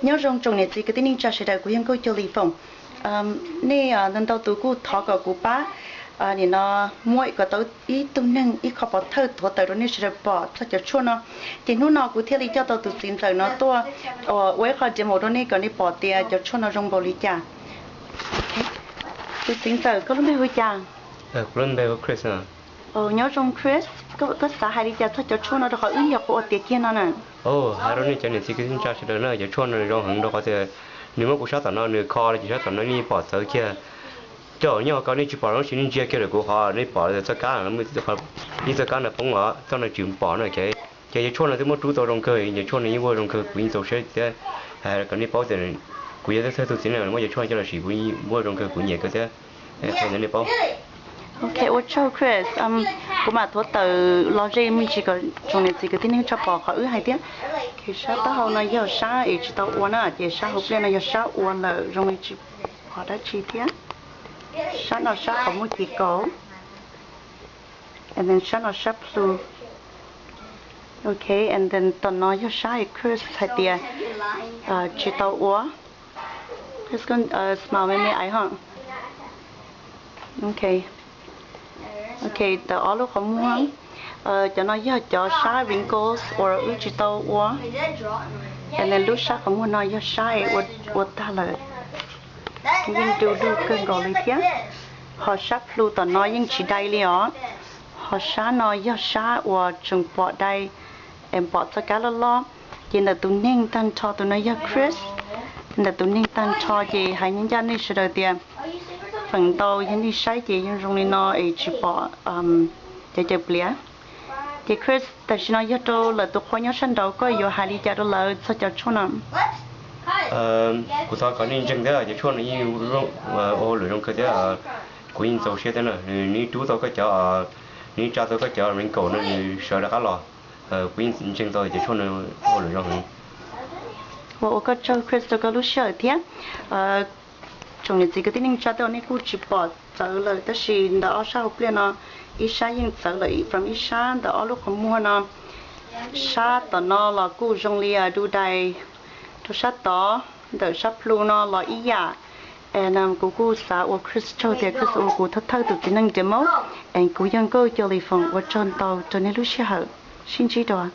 Nyob zoo tsoom niam txiv kwv tij neej tsa sawv daws, kuv yog Nkauj Cuag Lis Foom. Nej ntau ntau tus kuj thov kom kuv pab nim no muab kom tau ib tug neeg ib qho pov thawj thuav tawm rau nej sawv daws pom txog cov tshuaj no. Ces hnub no kuv thiaj li coj tau tus txiv ntxawm no tuaj ua ib qho demo rau nej kom nej pom tias cov tshuaj no zoo npaum li cas. Tus txiv ntxawm, koj lub npe hu cas? Nyob zoo Chris, koj xav hais li cas txog cov tshuaj no rau qhov wb nyuam qhuav ua tiav kiag no na? Hais rau nej cov niam txiv kwv tij neej tsa sawv daws na, cov tshuaj no nws zoo heev rau qhov tias nws muab kuv sab tom no nws kho los ces sab tom no nej pom txawv kiag. Coj nyob ko nej tsis pom los sis nej ntsia kiag lawm kuv qhov nej pom txoj kab, ib txoj kab no poob os, txoj no tsis pom na. Ces cov tshuaj no twb muab rub tau zoo kawg, cov tshuaj no yeej ua zoo kawg, kuv yeej txaus siab thiab. Hais kom nej paub tias kuv yog thawj tus txiv neej muab cov tshuaj no coj los sim, kuv ua zoo kawg, kuv nyiam kawg thiab. Qhia nej paub. Ok, ua tsaug Chris. Kuv mam thuav tawm los ze me ntsis kom tsoom niam txiv kwv tij neej tsa pom qhov wb hais thiab. Sab taub hau no yog sab es tsis tau ua na, ces sab hauv pliaj no yog sab ua lawm, zoo li tsis pom dab tsi thiab. Sab no sab qhov muag ces kaus. And then sab no sab plhu. Ok, and then tom no yog sab es Chris hais tias tsis tau ua. Chris, smile me me ais ho. Ok, ok, tawm ob lub qhov muag. Cov no yog cov sab wrinkles uas wb tsis tau ua. And then lub sab qhov muag no yog sab es ua tag lawm, yeej du lug kawg nkaus li thiab. Ho sab plhu tom no yeej tsis dai li os. Ho sab no yog sab uas tseem pom dai, es pom txoj kab loj loj. Ces ntawm tus neeg tag nrho, tus no yog Chris, ntawm tus neeg tag nrho ces hais ncaj ncaj nej sawv daws tias feem ntau yog nej saib ces yeej zoo li no es tsis pom cov caws pliav. Ces Chris, tam sim no yog rau lawv tus qhua nyob sab nraud, koj yuav hais li cas rau lawv txog cov tshuaj no? Kuv thov kom nej ntseeg thiab, cov tshuaj no yeej ua hauj lwm zoo kawg thiab. Kuv yeej txaus siab thiab na, nws rub tau koj cov, nws tsa tau koj cov wrinkle no nws sawv rov qab los. Kuv yeej ntseeg tau cov tshuaj no ua hauj lwm zoo heev. Ua ua koj tsaug Chris rau koj lub sij hawm thiab. Tsoom niam txiv kwv tij neej tsa tej nej kuj tsis pom txawv lawm, tab sis ntawm ob sab hauv pliaj no ib sab yeej txawv lawm from ib sab. Ntawm ob lub qhov muag no, sab tom no los kuj zoo li du dai rau sab tod. Ntawm sab plhu no los ib yam. Kuv kuj xav ua Chris tsaug tias Chris ua kuv thawj thawj tus txiv neej demo. Kuv yog Nkauj Cuag Lis Foom, ua tsaug ntau rau nej lub sij hawm. Sib ntsib dua.